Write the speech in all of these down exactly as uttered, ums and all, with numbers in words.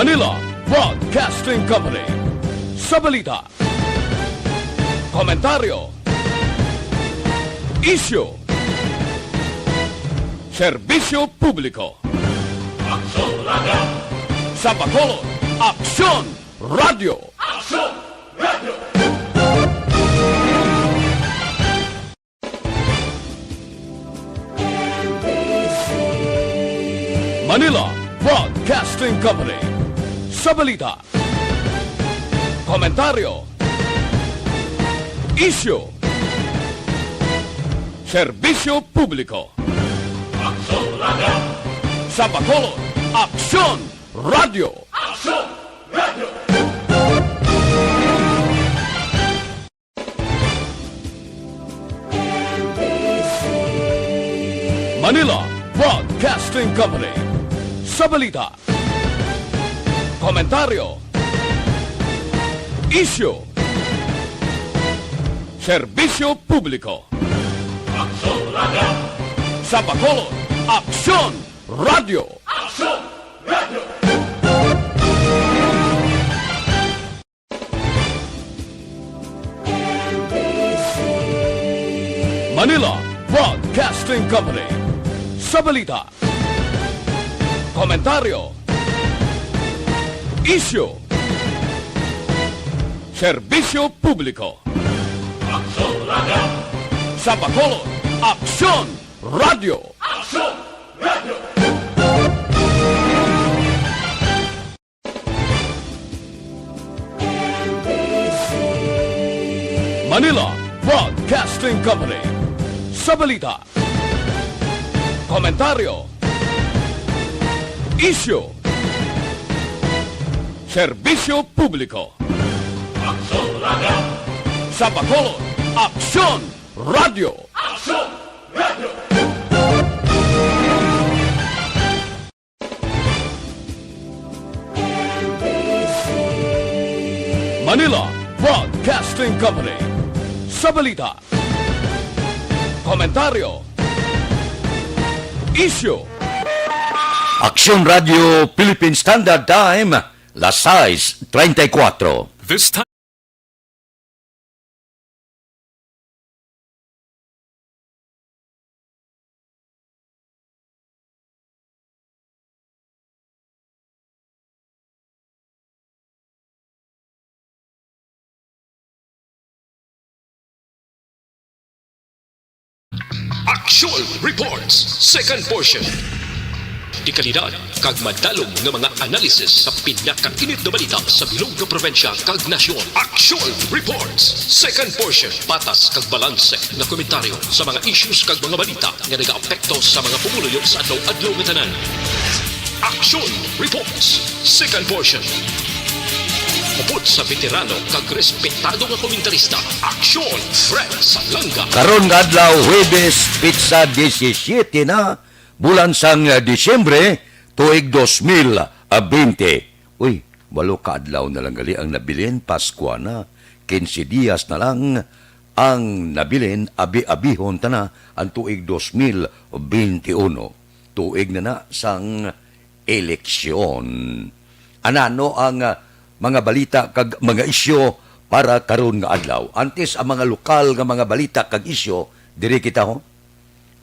Manila Broadcasting Company. Sa balita, komentaryo, isyu, serbisyo publiko. Aksyon Radio! Sa Bacolod, Aksyon Radio! Aksyon Radio! Manila Broadcasting Company. Sa balita, komentaryo, isyu, serbisyo publiko. Aksyon Radio! Sa Bacolod, Aksyon Radio! Aksyon Radio! Manila Broadcasting Company. Sa balita, komentaryo, isyu, serbisyo publiko. Aksyon Radio! Sa Bacolod, Aksyon Radio! Aksyon Radio! Manila Broadcasting Company. Sa balita, komentaryo, isyu, serbisyo publiko. Aksyon Radio! Sa Bacolod, Aksyon Radio! Aksyon Radio! Manila Broadcasting Company. Sa balita, komentaryo, isyu, serbisyo publiko. Aksyon Radio! Sa Bacolod, Aksyon Radio! Aksyon Radio! Manila Broadcasting Company. Sa balita, komentaryo, isyu. Aksyon Radio Philippine Standard Time, las sais treinta y cuatro. This time. Aksyon Reports, second portion. Dekalidad kag madalom nga mga analysis sa pinakainit nga balita sa bilog nga probinsya kag nasyon. Aksyon Reports, second portion. Patas kag balanse nga komentaryo sa mga issues kag mga balita nga nagaapekto sa mga pumuluyo sa adlaw-adlaw nga tanan. Aksyon Reports, second portion. Upod sa veterano kag respetado nga komentarista, Aksyon Fred Salanga. Karon nga adlaw, Huwebes, petsa disisyete na, bulan sang Disyembre, tuig dos mil bente. Uy, walo ka adlaw na lang gali ang nabilin, Paskwa na. Quince dias na lang ang nabilin, abi-abihon ta na ang tuig dos mil bente uno. Tuig na na sang eleksyon. Anano ang, ah, mga balita kag mga isyu para karon nga adlaw? Antes ang mga lokal nga mga balita kag isyu, diri kita, ho.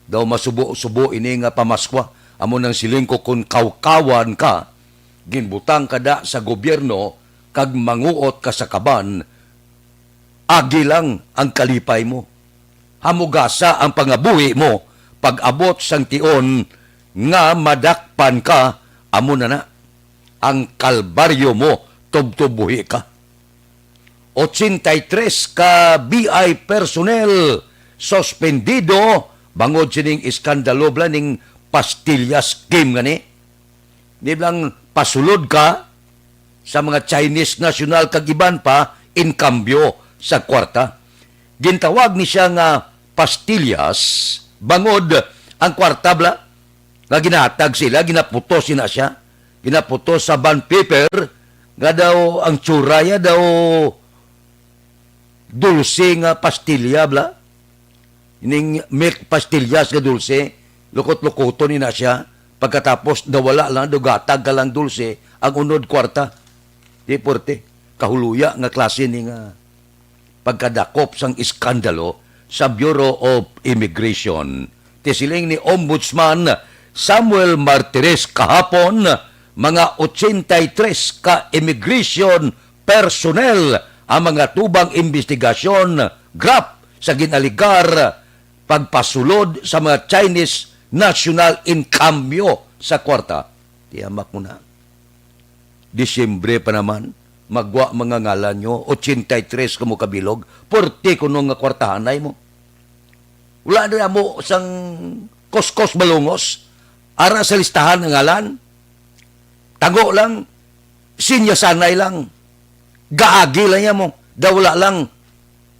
Daw masubo-subo ini nga pamaskwa. Amo nang siling ko, kon kawkawan ka, ginbutang ka da sa gobyerno kag manguot ka sa kaban, agi lang ang kalipay mo. Hamugasa ang pangabuhi mo pag-abot sang tion nga madakpan ka, amo na na ang kalbaryo mo, tubtob buhi ka. Ochenta y tres ka B I personnel suspendido bangod sining iskandalo bala ning pastilya scheme gani. Di lang pasulod ka sa mga Chinese national kag iban pa in cambio sa kwarta. Gintawag ni siya nga pastillas bangod ang kwarta bala nga ginahatag sila, ginaputos ina siya. Ginaputos sa bond paper nga daw ang tsura ya daw dulce nga pastilya bala. Ining milk pastillas nga dulce, lukot-lukoton ina siya. Pagkatapos, nawala lang, daw gatag ka lang dulce, ang unod kwarta. Di, porte, kahuluya nga klase ni nga pagkadakop sang iskandalo sa Bureau of Immigration. Ti siling ni Ombudsman Samuel Martires kahapon, mga ochenta y tres ka immigration personnel ang mga tubang imbestigasyon, graph sa ginaligar pagpasulod sa mga Chinese national in cambio sa kwarta. Tiyamak mo na. Disyembre pa naman, magwa mga ngalan nyo, ochenta y tres kamo kabilog, forty kuno nga kwartahanay mo. Wala na mo sang kuskos malungos, ara sa listahan nga ngalan, tago lang, sinyasanay lang, gaagi lang niya mo, daw wala lang,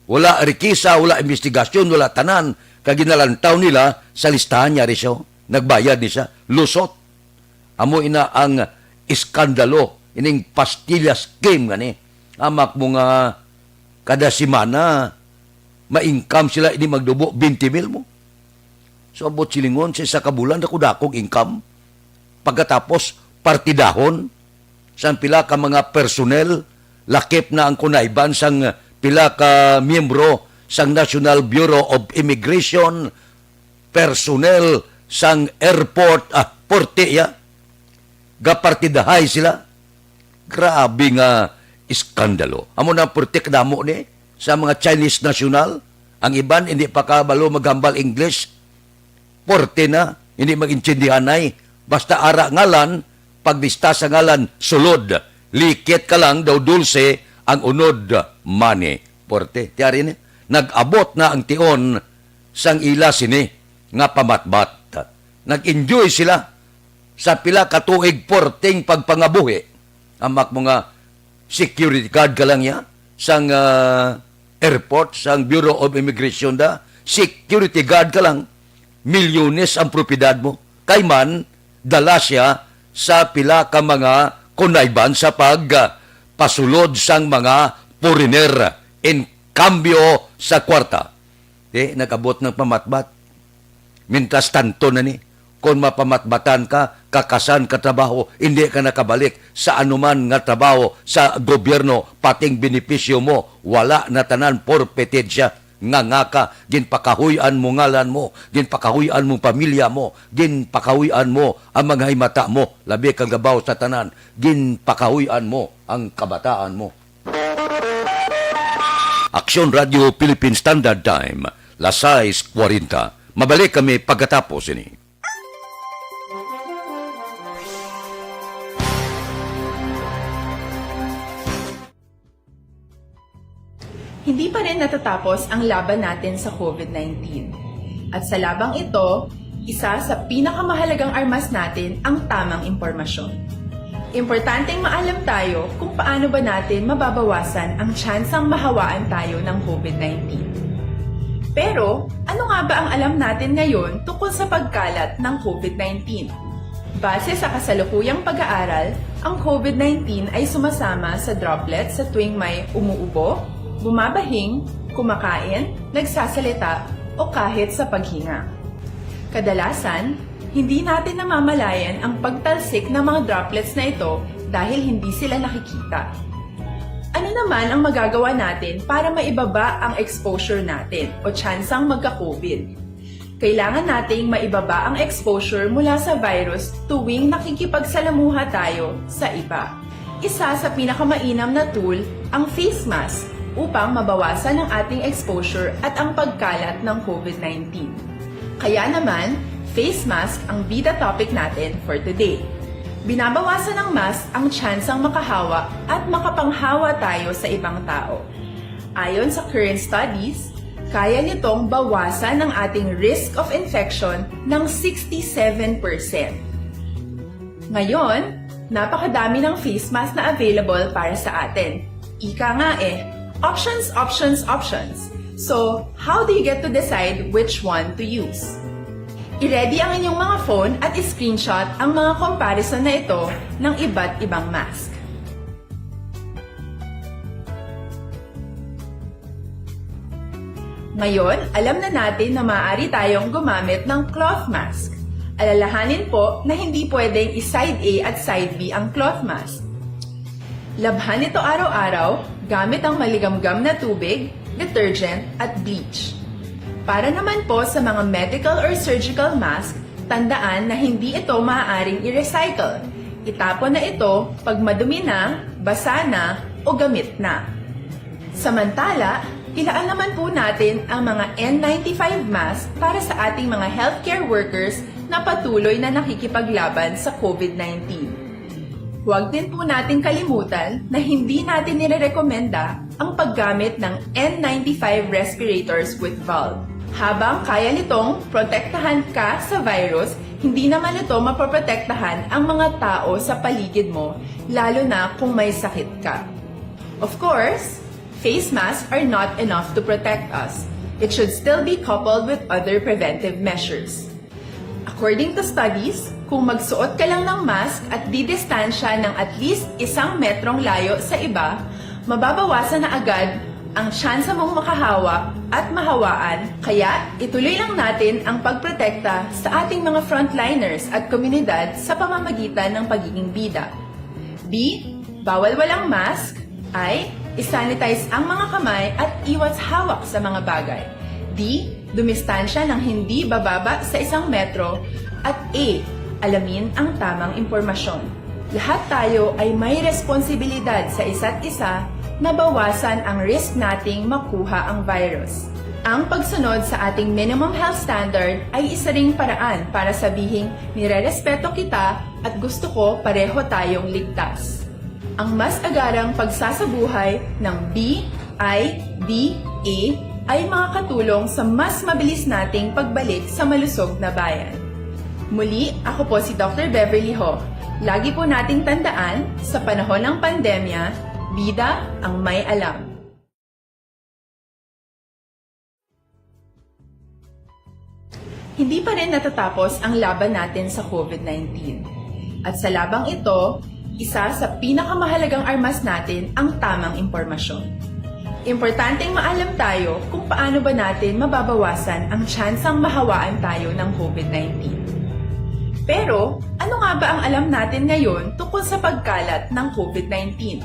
wala rikisa, wala investigasyon, wala tanan, kag ginalantaw nila sa listahan niya, Riso, nagbayad ni siya, lusot. Amo ina ang iskandalo, ining pastilla scheme nga ni. Amak mo nga kada semana, ma-income sila, ini magdubo, twenty mil mo. So, abot silingon sa isa ka bulan, dako-dakog income. Pagkatapos, partidahon sang pila ka mga personnel, lakip na ang kunayban sang pila ka miyembro sang National Bureau of Immigration, personnel sang airport, ah, porte, ya. Gapartidahay sila. Grabe nga iskandalo. Amo na ang purtik damo ni sa mga Chinese national. Ang iban hindi pa kabalo maghambal English. Porte na, hindi mag-intindihanay. Basta ara ngalan, paglista sa ngalan, sulod. Likit ka lang daw dulce ang unod money. Porte. Tiyari ni, nag-abot na ang tion sang ila sini nga pamatbat. Nag-enjoy sila sa pila ka tuig porting pagpangabuhi. Amak mo nga security guard ka lang ya sang, ah, airport, sang Bureau of Immigration da. Security guard ka lang. Milyones ang propiedad mo. Kay man, dala siya sa pila ka mga kunayban sa pag, ah, pasulod sang mga foreigner in cambio sa kwarta. Di, nag-abot ng pamatbat. Mientras tanto na ni, kon mapamatbatan ka, kakasan ka trabaho, hindi ka nakabalik sa anuman nga trabaho sa gobyerno, pating benepisyo mo, wala na tanan, forfeited siya. Nga nga ka, ginpakahuy-an mo ngalan mo, ginpakahuy-an mo pamilya mo, ginpakahuy-an mo ang mga himata mo, labi kang gabaw sa tanan, ginpakahuy-an mo ang kabataan mo. Aksyon Radio Philippine Standard Time, las sais kuwarenta. Mabalik kami pagkatapos ini. Hindi pa rin natatapos ang laban natin sa COVID nineteen. At sa labang ito, isa sa pinakamahalagang armas natin ang tamang impormasyon. Importanteng maalam tayo kung paano ba natin mababawasan ang tsansang mahawaan tayo ng COVID nineteen. Pero, ano nga ba ang alam natin ngayon tungkol sa pagkalat ng COVID nineteen? Base sa kasalukuyang pag-aaral, ang COVID nineteen ay sumasama sa droplets sa tuwing may umuubo, bumabahing, kumakain, nagsasalita, o kahit sa paghinga. Kadalasan, hindi natin namamalayan ang pagtalsik ng mga droplets na ito dahil hindi sila nakikita. Ano naman ang magagawa natin para maibaba ang exposure natin o tsansang magka-COVID? Kailangan nating maibaba ang exposure mula sa virus tuwing nakikipagsalamuha tayo sa iba. Isa sa pinakamainam na tool ang face mask upang mabawasan ang ating exposure at ang pagkalat ng COVID nineteen. Kaya naman, face mask ang bida topic natin for today. Binabawasan ng mask ang tsansang makahawa at makapanghawa tayo sa ibang tao. Ayon sa current studies, kaya nitong bawasan ang ating risk of infection ng sixty-seven percent. Ngayon, napakadami ng face mask na available para sa atin. Ika nga eh, options, options, options. So, how do you get to decide which one to use? I-ready ang inyong mga phone at i-screenshot ang mga comparison na ito ng iba't ibang mask. Ngayon, alam na natin na maaari tayong gumamit ng cloth mask. Alalahanin po na hindi pwedeng i-side A at side B ang cloth mask. Labhan ito araw-araw gamit ang maligamgam na tubig, detergent, at bleach. Para naman po sa mga medical or surgical mask, tandaan na hindi ito maaaring i-recycle. Itapon na ito pag madumi na, basa na, o gamit na. Samantala, ilaan naman po natin ang mga N ninety-five mask para sa ating mga healthcare workers na patuloy na nakikipaglaban sa COVID nineteen. Huwag din po nating kalimutan na hindi natin nirerekomenda ang paggamit ng N ninety-five respirators with valve. Habang kaya nitong protektahan ka sa virus, hindi naman ito mapoprotektahan ang mga tao sa paligid mo, lalo na kung may sakit ka. Of course, face masks are not enough to protect us. It should still be coupled with other preventive measures. According to studies, kung magsuot ka lang ng mask at didistansya ng at least isang metrong layo sa iba, mababawasan na agad ang tsansa mong makahawa at mahawaan. Kaya, ituloy lang natin ang pagprotekta sa ating mga frontliners at komunidad sa pamamagitan ng pagiging bida. B, bawal walang mask. I, isanitize ang mga kamay at iwas hawak sa mga bagay. D, dumistansya ng hindi bababa sa isang metro. At A, alamin ang tamang impormasyon. Lahat tayo ay may responsibilidad sa isa't isa na bawasan ang risk nating makuha ang virus. Ang pagsunod sa ating minimum health standard ay isa ring paraan para sabihing nirerespeto kita at gusto ko pareho tayong ligtas. Ang mas agarang pagsasabuhay ng B I D A ay makakatulong sa mas mabilis nating pagbalik sa malusog na bayan. Muli, ako po si Doctor Beverly Ho. Lagi po nating tandaan, sa panahon ng pandemya, bida ang may alam. Hindi pa rin natatapos ang laban natin sa COVID nineteen. At sa labang ito, isa sa pinakamahalagang armas natin ang tamang impormasyon. Importanteng maalam tayo kung paano ba natin mababawasan ang tsansang mahawaan tayo ng COVID nineteen. Pero, ano nga ba ang alam natin ngayon tungkol sa pagkalat ng COVID nineteen?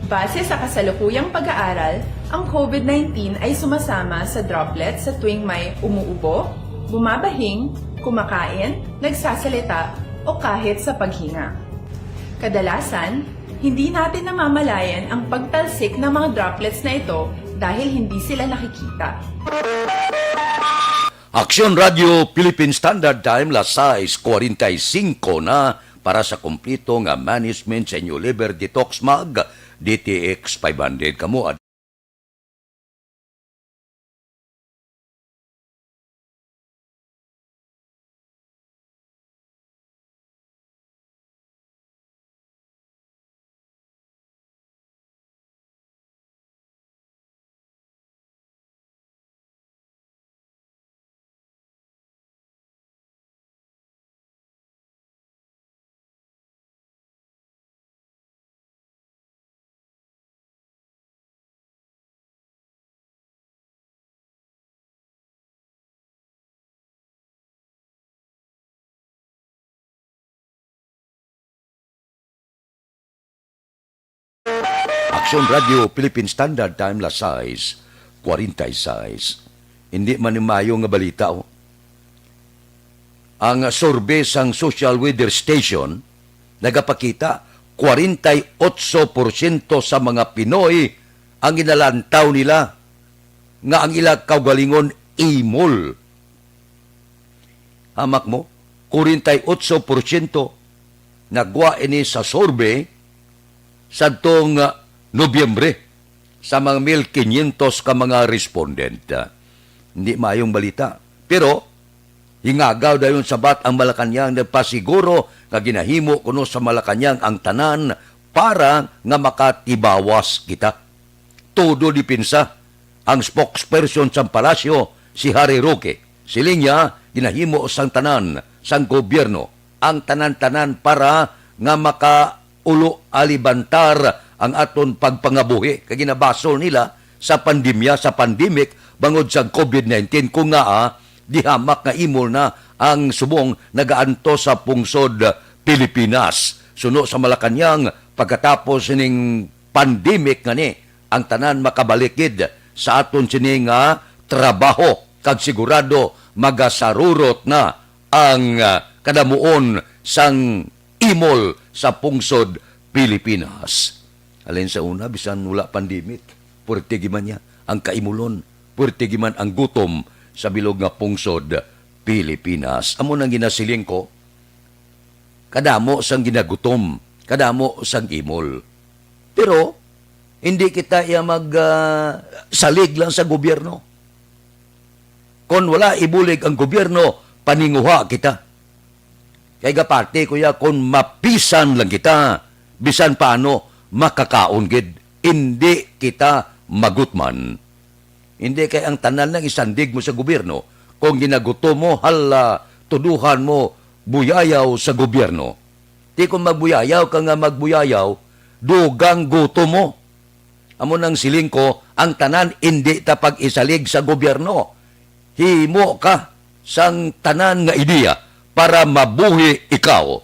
Base sa kasalukuyang pag-aaral, ang COVID nineteen ay sumasama sa droplets sa tuwing may umuubo, bumabahing, kumakain, nagsasalita, o kahit sa paghinga. Kadalasan, hindi natin namamalayan ang pagtalsik ng mga droplets na ito dahil hindi sila nakikita. Aksyon Radio Philippine Standard Time, las sais cuarenta y cinco na. Para sa kompleto nga management sa inyo liver detox, mag D T X five hundred kamo. Aksyon Radio Philippine Standard Time, las sais cuarenta y seis. Hindi man ni mayo nga balita, oh. Ang survey sang Social Weather Station nagapakita, kwarenta y otso porsyento sa mga Pinoy ang ginalantaw nila nga ang ila kaugalingon imol. Hamak mo, kwarenta y otso porsyento nagwa ini sa survey sadtong, ah, Nobyembre sa mga mil quinientos ka mga respondent. Ah, hindi maayong balita. Pero, hingagaw dayon sabat ang Malacañang nagpasiguro nga ginahimo kuno sa Malacañang ang tanan para nga makatibawas kita. Todo depensa ang spokesperson sang palasyo, si Harry Roque. Siling niya, ginahimo sang tanan sang gobyerno ang tanan-tanan para nga makaulo alibantar ang aton pagpangabuhi kay ginabasol nila sa pandemya, sa pandemic bangod sa COVID nineteen, kung ngaa dihamak nga imol na Ang subong nagaantos sa pungsod Pilipinas. Suno sa Malacañang, pagkatapos ning pandemic nga ni, ang tanan makabalik gid sa aton sini nga trabaho, kag sigurado magasarurot na ang, ah, kadamuon sang imol sa pungsod Pilipinas. Halin sa una, bisan wala pandemic, puwerte gid man niya ang kaimulon, puwerte gid man ang gutom sa bilog nga pungsod Pilipinas. Amo nang ginasiling ko, kadamo sang ginagutom, kadamo sang imol. Pero hindi kita iya mag, ah, salig lang sa gobyerno. Kon wala ibulig ang gobyerno, paninguha kita. Kay gapati ko ya, kon mapisan lang kita, bisan paano, makakaon gid. Indi kita magutman. Hindi kay ang tanan lang isandig mo sa gobyerno. Kung ginagutom mo, hala, tuduhan mo, buyayaw sa gobyerno. Di kung magbuyayaw ka nga magbuyayaw, dugang gutom mo. Amo nang siling ko, ang tanan indi ta pag-isalig sa gobyerno. Himo ka sang tanan nga ideya para mabuhi ikaw.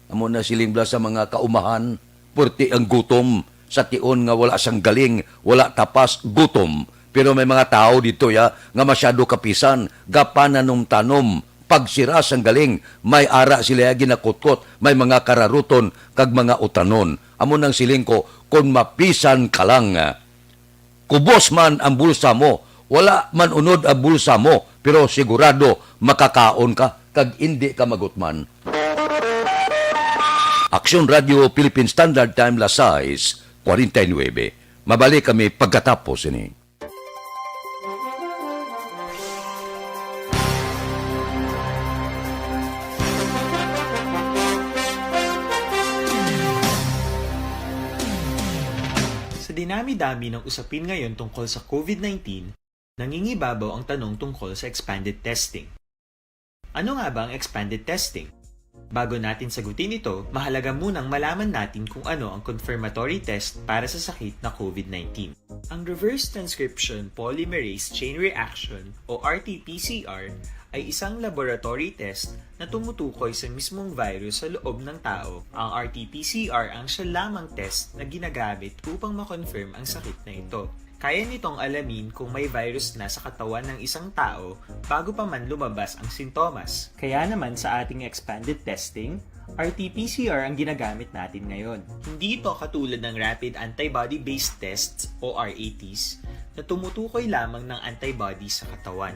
Amo na siling bala sa mga kaumahan, purti ang gutom, sa tion nga wala sang galing, wala tapas, gutom. Pero may mga tawo dito ya nga masyado kapisan, gapananumtanom, pagsira sang galing, may ara sila ya ginakutkot, may mga kararuton kag mga utanon. Amo nang siling ko, kon mapisan ka lang, ah, kubos man ang bulsa mo, wala man unod ang bulsa mo, pero sigurado makakaon ka kag indi ka magutman. Aksyon Radio Philippine Standard Time, las sais cuarenta y nueve. Mabalik kami pagkatapos ini. Sa dinami-dami ng usapin ngayon tungkol sa COVID nineteen, nangingibabaw ang tanong tungkol sa expanded testing. Ano nga ba ang expanded testing? Bago natin sagutin ito, mahalaga munang malaman natin kung ano ang confirmatory test para sa sakit na COVID nineteen. Ang reverse transcription polymerase chain reaction o R T P C R ay isang laboratory test na tumutukoy sa mismong virus sa loob ng tao. Ang R T P C R ang siya lamang test na ginagamit upang ma-confirm ang sakit na ito. Kaya nitong alamin kung may virus na sa katawan ng isang tao bago pa man lumabas ang sintomas. Kaya naman sa ating expanded testing, R T P C R ang ginagamit natin ngayon. Hindi ito katulad ng rapid antibody-based tests o R A Ts na tumutukoy lamang ng antibody sa katawan.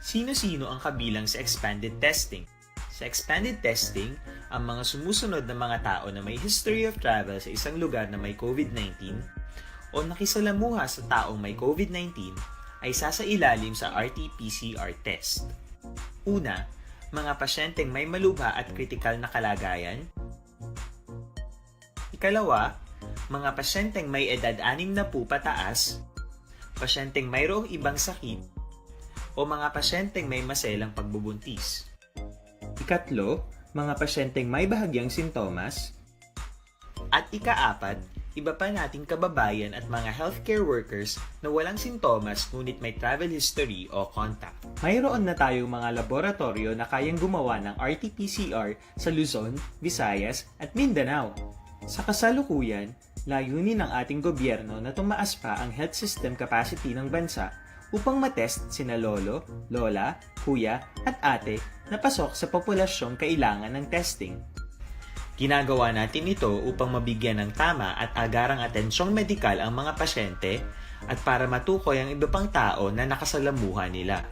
Sino-sino ang kabilang sa expanded testing? Sa expanded testing, ang mga sumusunod na mga tao na may history of travel sa isang lugar na may COVID nineteen o nakisalamuha sa taong may COVID nineteen ay sasailalim sa R T P C R test. Una, mga pasyenteng may malubha at kritikal na kalagayan. Ikalawa, mga pasyenteng may edad anim na po pataas, pasyenteng mayroong ibang sakit, o mga pasyenteng may maselang pagbubuntis. Ikatlo, mga pasyenteng may bahagyang sintomas. At ikaapat, iba pa nating kababayan at mga healthcare workers na walang sintomas ngunit may travel history o contact. Mayroon na tayong mga laboratoryo na kayang gumawa ng R T P C R sa Luzon, Visayas, at Mindanao. Sa kasalukuyan, layunin ng ating gobyerno na tumaas pa ang health system capacity ng bansa upang matest sina lolo, lola, kuya, at ate na pasok sa populasyong kailangan ng testing. Ginagawa natin ito upang mabigyan ng tama at agarang atensyong medikal ang mga pasyente at para matukoy ang iba pang tao na nakasalamuha nila.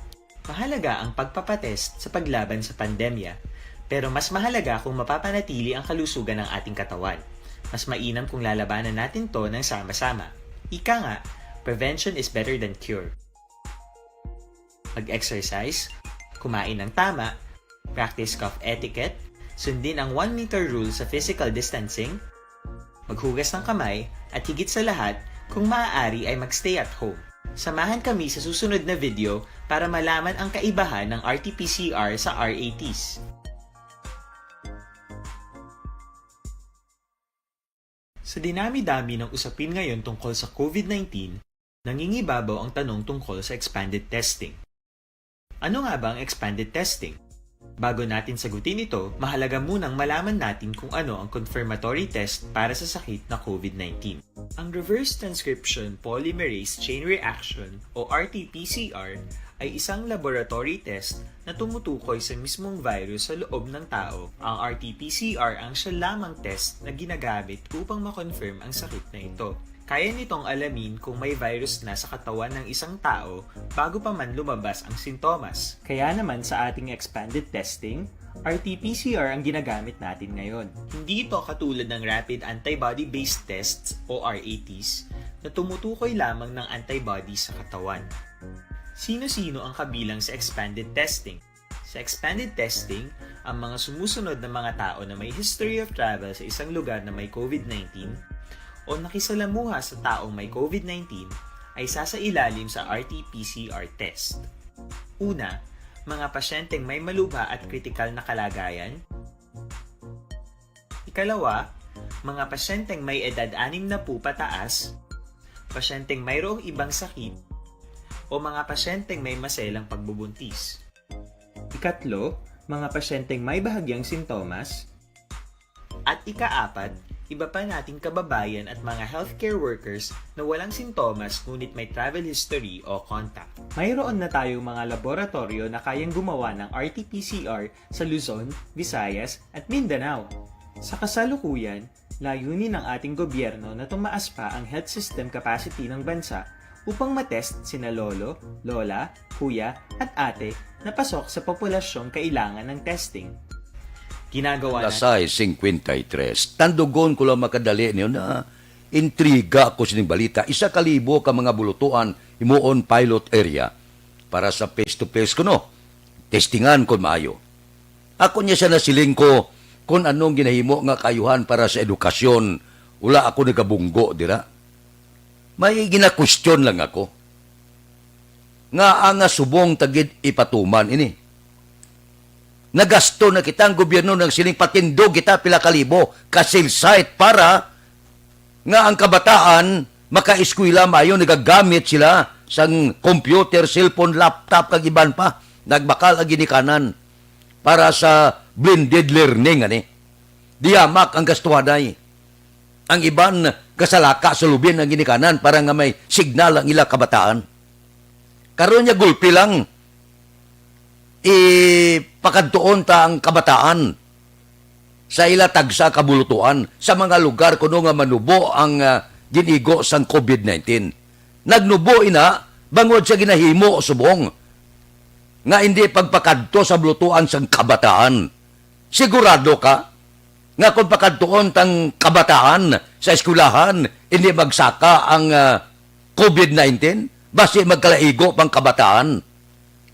Mahalaga ang pagpapatest sa paglaban sa pandemya, pero mas mahalaga kung mapapanatili ang kalusugan ng ating katawan. Mas mainam kung lalabanan natin 'to ng sama-sama. Ika nga, prevention is better than cure. Mag-exercise, kumain ng tama, practice cough etiquette, sundin ang one meter rule sa physical distancing, maghugas ng kamay, at higit sa lahat, kung maaari ay mag-stay at home. Samahan kami sa susunod na video para malaman ang kaibahan ng R T P C R sa R A Ts. Sa dinami-dami ng usapin ngayon tungkol sa COVID nineteen, nangingibabaw ang tanong tungkol sa expanded testing. Ano nga ba ang expanded testing? Bago natin sagutin ito, mahalaga munang malaman natin kung ano ang confirmatory test para sa sakit na COVID nineteen. Ang reverse transcription polymerase chain reaction o R T P C R ay isang laboratory test na tumutukoy sa mismong virus sa loob ng tao. Ang R T P C R ang siya lamang test na ginagamit upang ma-confirm ang sakit na ito. Kaya nitong alamin kung may virus na sa katawan ng isang tao bago pa man lumabas ang sintomas. Kaya naman sa ating expanded testing, R T P C R ang ginagamit natin ngayon. Hindi ito katulad ng rapid antibody-based tests o R A Ts na tumutukoy lamang ng antibody sa katawan. Sino-sino ang kabilang sa expanded testing? Sa expanded testing, ang mga sumusunod na mga tao na may history of travel sa isang lugar na may COVID nineteen o nakisalamuha sa taong may COVID nineteen ay sasailalim sa R T P C R test. Una, mga pasyenteng may malubha at kritikal na kalagayan. Ikalawa, mga pasyenteng may edad anim na po pataas, pasyenteng mayroong ibang sakit, o mga pasyenteng may maselang pagbubuntis. Ikatlo, mga pasyenteng may bahagyang sintomas. At ikaapat, iba pa nating kababayan at mga healthcare workers na walang sintomas ngunit may travel history o contact. Mayroon na tayong mga laboratoryo na kayang gumawa ng R T P C R sa Luzon, Visayas, at Mindanao. Sa kasalukuyan, layunin ng ating gobyerno na tumaas pa ang health system capacity ng bansa upang matest sina lolo, lola, kuya, at ate na pasok sa populasyong kailangan ng testing. Ginagawa Alas sais singkwenta y tres. Tandugon ko lang makadali niyo na intriga ko sining balita. Isa ka libo ka mga bulutuan himuon pilot area para sa face-to-face kuno. Testingan kon maayo. Ako niya siya nasiling ko kung anong ginahimo nga kaayuhan para sa edukasyon. Wala ako nagabunggo dira. May ginakwestiyon lang ako. Nga ang subong tagid ipatuman ini. Nagasto na kita, ang gobyerno nagsiling patindog kita pila ka libo ka cell site para nga ang kabataan makaeskwela maayo, nagagamit sila sang computer, cellphone, laptop kag iban pa. Nagbakal ang ginikanan para sa blended learning ani. Dihamak ang gastuhanay. Ang iban gasalaka sa lubin ang ginikanan para nga may signal ang ila kabataan. Karon niya gulpi lang, ipakadtuon ta ang kabataan sa ila tagsa ka bulutuan sa mga lugar kuno nga manubo ang ah, ginigo sang COVID nineteen. Nagnubo ina bangod sa ginahimo subong nga hindi pagpakadto sa bulutuan sang kabataan. Sigurado ka nga kung pakadtuon tang kabataan sa eskwelahan, hindi magsaka ang ah, COVID nineteen? Basi magkalaigo pang kabataan.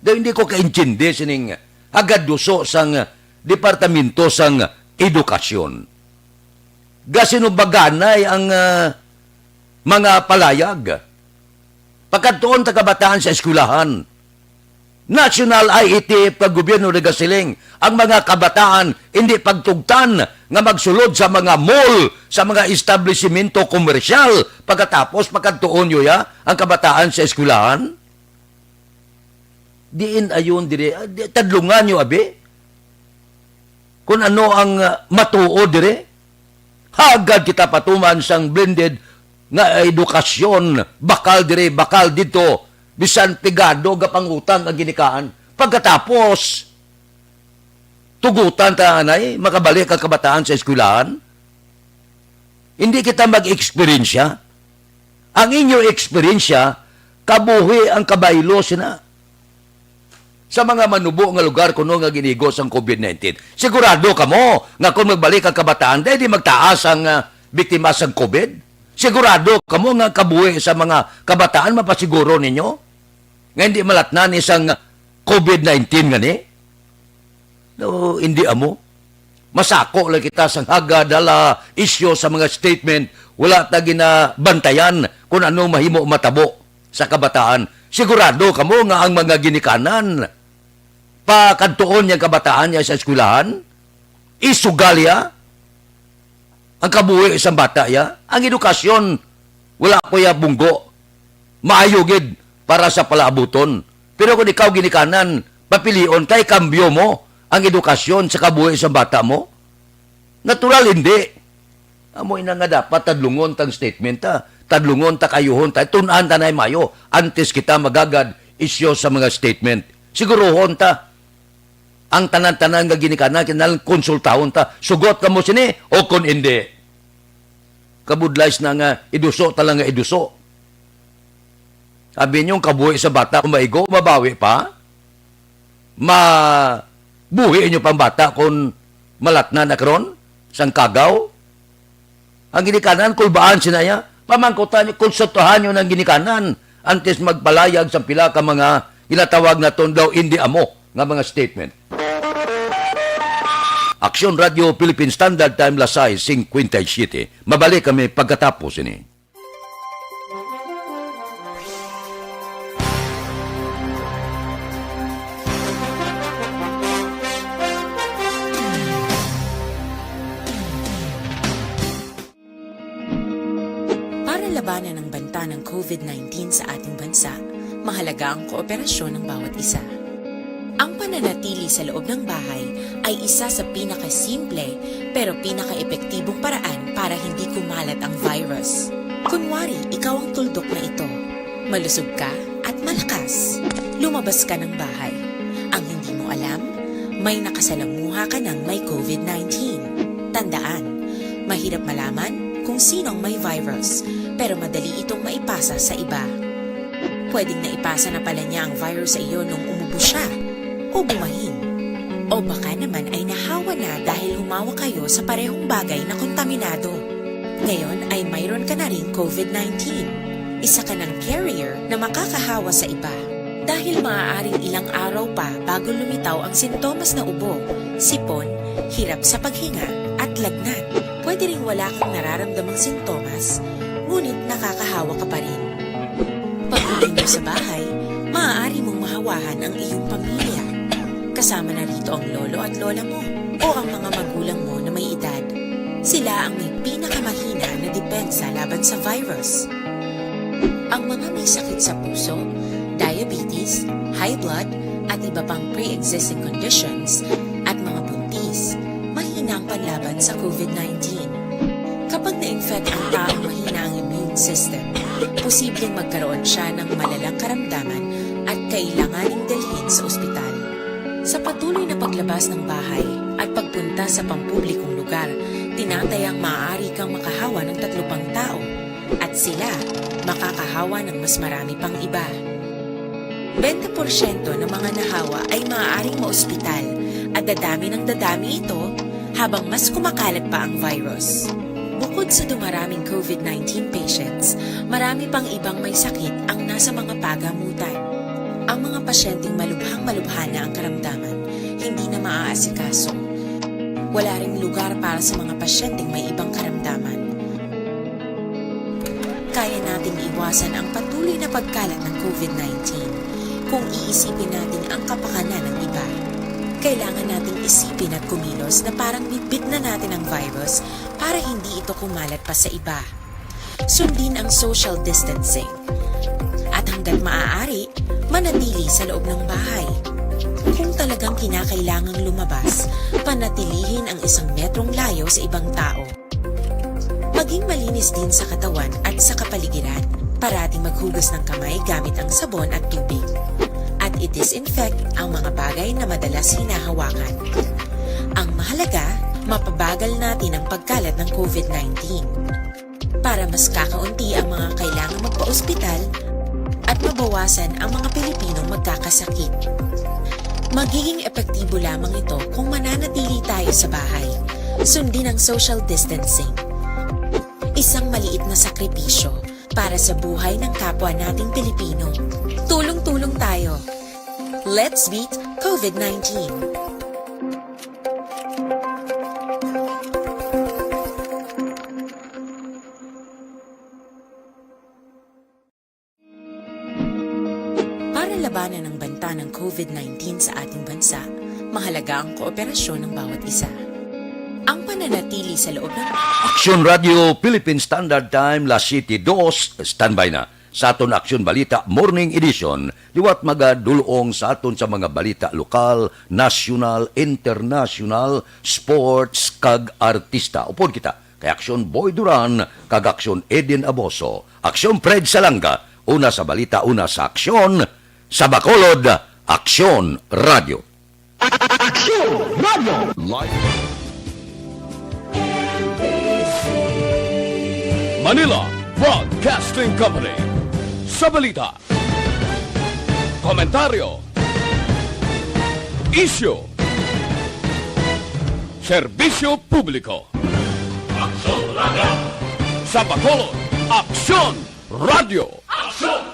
Daw hindi ko kaintindi sining hagaduso sang Departamento sang Edukasyon. Gasinubaganay ang ah, mga palayag. Pakadtuon ta kabataan sa eskwelahan. National I E T F kag gobyerno nagasiling, ang mga kabataan hindi pagtugtan nga magsulod sa mga mall, sa mga establisimento komersyal, pagkatapos pakadtuon niyo ya ang kabataan sa eskwelahan? Diin ayon diri, ah, di- tadlungan niyo abi kung ano ang ah, matuod diri. Hagad kita patuman sang blended nga edukasyon, bakal diri, bakal didto, bisan pigado gapangutang ang ginikaan. Pagkatapos, tugutan ta anay makabalik ang kabataan sa eskwelahan. Hindi kita mag-eksperyensya. Ang inyo eksperyensya, kabuhi ang kabaylo sina sa mga manubo nga lugar kuno nga ginigo sang COVID nineteen. Sigurado kamo nga kung magbalik ang kabataan, dahil di magtaas ang ah, biktima sang COVID? Sigurado kamo nga kabuhi sa mga kabataan mapasiguro ninyo nga hindi malatnan isang COVID nineteen ngani? No, hindi amo. Masako lang kita sang hagad, hala, isyu sa mga statement, wala ta ginabantayan kung ano mahimo matabo sa kabataan. Sigurado kamo nga ang mga ginikanan pakadtuon niyang kabataan niya sa eskwelahan, isugal niya ang kabuhi sang bata niya, ang edukasyon, wala ko ya bunggo. Maayo gid para sa palaabuton. Pero kung ikaw ginikanan, papilion kay kambyo mo ang edukasyon sa kabuhi sa bata mo? Natural, hindi. Amo ina nga dapat tadlungon tang statement ta. Tadlungon ta, kayuhon ta. Tun-an ta na mayo antes kita magagad isyu sa mga statement. Siguruhon ta. Ang tanan-tanan nga ginikanan, kinahanglan konsultahon ta. Sugot kamo sini o kon indi. Kabudlay na nga iduso ta lang nga iduso. Abi niyo, ang kabuhi sa bata kung maigo, mabawi pa? Mabuhi niyo pang bata kung malatna na karon sang kagaw? Ang ginikanan, kulbaan sina iya. Pamangkutan niyo, konsultahan niyo ang ginikanan antes magpalayag sa pila ka mga ginatawag naton daw indi amo nga mga statement. Aksyon Radio Philippine Standard Time, las sais cincuenta y siete. Mabalik kami pagkatapos ini. Para labanan ang banta ng covid nineteen sa ating bansa, mahalaga ang kooperasyon ng bawat isa. Ang pananatili sa loob ng bahay ay isa sa pinakasimple pero pinakaepektibong paraan para hindi kumalat ang virus. Kunwari, ikaw ang tuldok na ito. Malusog ka at malakas. Lumabas ka ng bahay. Ang hindi mo alam, may nakasalamuha ka ng may covid nineteen. Tandaan, mahirap malaman kung sino ang may virus, pero madali itong maipasa sa iba. Pwedeng naipasa na pala niya ang virus sa iyo nung umubo siya, o bumahin. O baka naman ay nahawa na dahil humawak kayo sa parehong bagay na kontaminado. Ngayon ay mayroon ka na ring covid nineteen. Isa ka ng carrier na makakahawa sa iba. Dahil maaaring ilang araw pa bago lumitaw ang sintomas na ubo, sipon, hirap sa paghinga, at lagnat. Pwede ring wala kang nararamdamang sintomas, ngunit nakakahawa ka pa rin. Pag-uwi mo sa bahay, maaari mong mahawahan ang iyong pamilya. Kasama na rito ang lolo at lola mo o ang mga magulang mo na may edad. Sila ang may pinakamahina na depensa laban sa virus. Ang mga may sakit sa puso, diabetes, high blood, at iba pang pre-existing conditions, at mga buntis, mahina ang panlaban sa covid nineteen. Kapag na-infect ang taong mahina ang immune system, posibleng magkaroon siya ng malalang karamdaman at kailanganing dalhin sa ospital. Sa patuloy na paglabas ng bahay at pagpunta sa pampublikong lugar, tinatayang maaari kang makahawa ng tatlo pang tao at sila makakahawa ng mas marami pang iba. Bente porsyento ng mga nahawa ay maaaring maospital at dadami ng dadami ito habang mas kumakalat pa ang virus. Bukod sa dumaraming covid nineteen patients, marami pang ibang may sakit ang nasa mga pagamutan. Ang mga pasyenteng malubhang-malubha na ang karamdaman, hindi na maaasikaso. Wala ring lugar para sa mga pasyenteng may ibang karamdaman. Kaya nating iwasan ang patuloy na pagkalat ng covid nineteen kung iisipin natin ang kapakanan ng iba. Kailangan nating isipin at kumilos na parang bitbit na natin ang virus para hindi ito kumalat pa sa iba. Sundin ang social distancing. At hanggat maaari, manatili sa loob ng bahay. Kung talagang kinakailangang lumabas, panatilihin ang isang metrong layo sa ibang tao. Maging malinis din sa katawan at sa kapaligiran. Parating maghugas ng kamay gamit ang sabon at tubig. At i-disinfect ang mga bagay na madalas hinahawakan. Ang mahalaga, mapabagal natin ang pagkalat ng covid nineteen. Para mas kakaunti ang mga kailangang magpa-ospital at mabawasan ang mga Pilipinong magkakasakit. Magiging epektibo lamang ito kung mananatili tayo sa bahay. Sundin ang social distancing. Isang maliit na sakripisyo para sa buhay ng kapwa nating Pilipino. Tulong-tulong tayo. Let's beat covid nineteen. Para labanan ang banta ng covid nineteen sa ating bansa, mahalaga ang kooperasyon ng bawat isa. Ang pananatili sa loob ng Aksyon Radio Philippine Standard Time, las siete dos, standby na. Sa aton Aksyon Balita Morning Edition, liwat magadulong sa aton sa mga balita lokal, nasyonal, internasyonal, sports, kag artista. Upod kita kay Aksyon Boy Duran kag Aksyon Eden Aboso, Aksyon Fred Salanga, una sa balita, una sa aksyon, sa Bacolod, Aksyon Radio. Aksyon Radio. Live. Manila Broadcasting Company. Sa balita, komentaryo, isyu, serbisyo publiko. Aksyon Radio. Sa Bacolod, Aksyon Radio. Aksyon